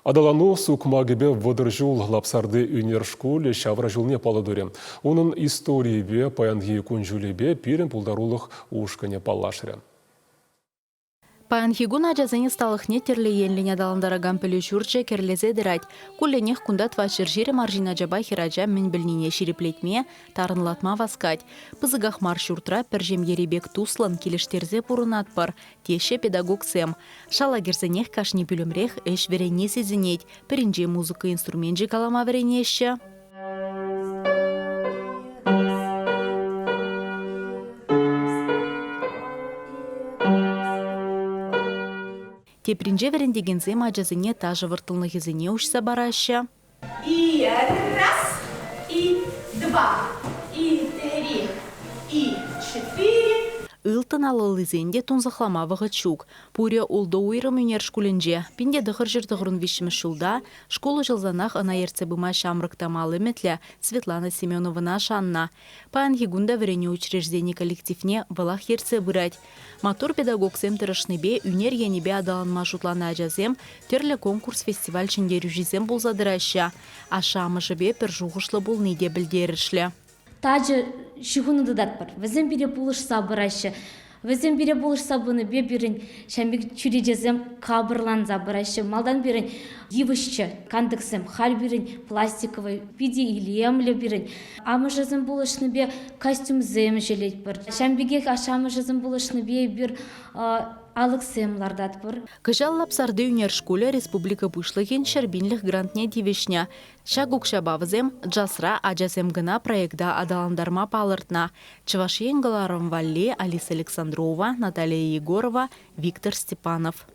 Аталану сукмакӗпе 30 ҫул Лапсарти ӳнер шкулӗ ҫавра ҫулне паллӑ турӗ. Унӑн историйӗпе, паянхи кун-ҫулӗпе пирӗн пултарулӑх ушкӑнӗ паллашрӗ. Паянхи кун ачасен ӑсталӑхне тӗрлӗ енлӗн аталантаракан пӗлӳ ҫурчӗ кӗрлесе тӑрать. Кулленех кунта 420 арҫын ачапа хӗрача мӗн пӗлнине ҫирӗплетме, тарӑнлатма васкать. Пысӑках мар ҫуртра пӗр ҫемьери пек туслӑн килӗштерсе пурӑнатпӑр, теҫҫӗ педагогсем. Шала кӗрсенех кашни пӳлӗмрех ӗҫ вӗренни сисӗнет. Пӗринче музыка инструменчӗ калама вӗренеҫҫӗ. Тепринче вӗрентекенсем ачасене ташӑ вӑрттӑнлӑхӗсене уҫса параҫҫӗ. И раз, и два, и три, и четыре. Ылтӑн алӑллисен те тунсӑхлама вӑхӑт ҫук. Пурӗ ултӑ уйрӑм ӳнер шкулӗнче 1993 ҫулта шкул уҫӑлсанах ӑна ертсе пыма ҫамрӑк та мал ӗмӗтлӗ Светлана Семеновӑна шаннӑ. Паянхи кун та вӗренӳ учреждени коллективне вӑлах ертсе пырать. Маттур педагогсем тӑрӑшнипе ӳнер енӗпе аталанма шутланӑ ачасем тӗрлӗ конкурс-фестиваль ҫӗнтерӳҫисем пулса тӑраҫҫӗ. Ашшӗ-амӑшӗпе пӗр шухӑшлӑ пулни те пӗлтерӗшлӗ. Тачӑ ҫыхӑну тытатпӑр. Вӗсем пире пулӑшса пыраҫҫӗ. Вӗсем пире пулӑшса пынипе пирӗн ҫав пек чӳречесем капӑрланса пыраҫҫӗ. Малтан пирӗн йывӑҫчӗ кантӑксем, халь пирӗн пластиковый, питӗ илемлӗ пирӗн. Амӑшӗсем пулӑшнипе костюмсем ҫӗлетпӗр. Ҫавӑн пекех ашшӗ-амӑшӗсем пулӑшнипе эпир алӑксем лартатпӑр. Кӑҫал Лапсарти ӳнер шкулӗ республика Пуҫлӑхӗн ҫӗрпинлӗх грантне тивӗҫнӗ. Ҫак укҫапа вӗсем Джазра ачасем кӑна проекта аталантарма палӑртнӑ. Чӑваш Ен кӑларӑм валли Алиса Александрова, Наталия Егорова, Виктор Степанов.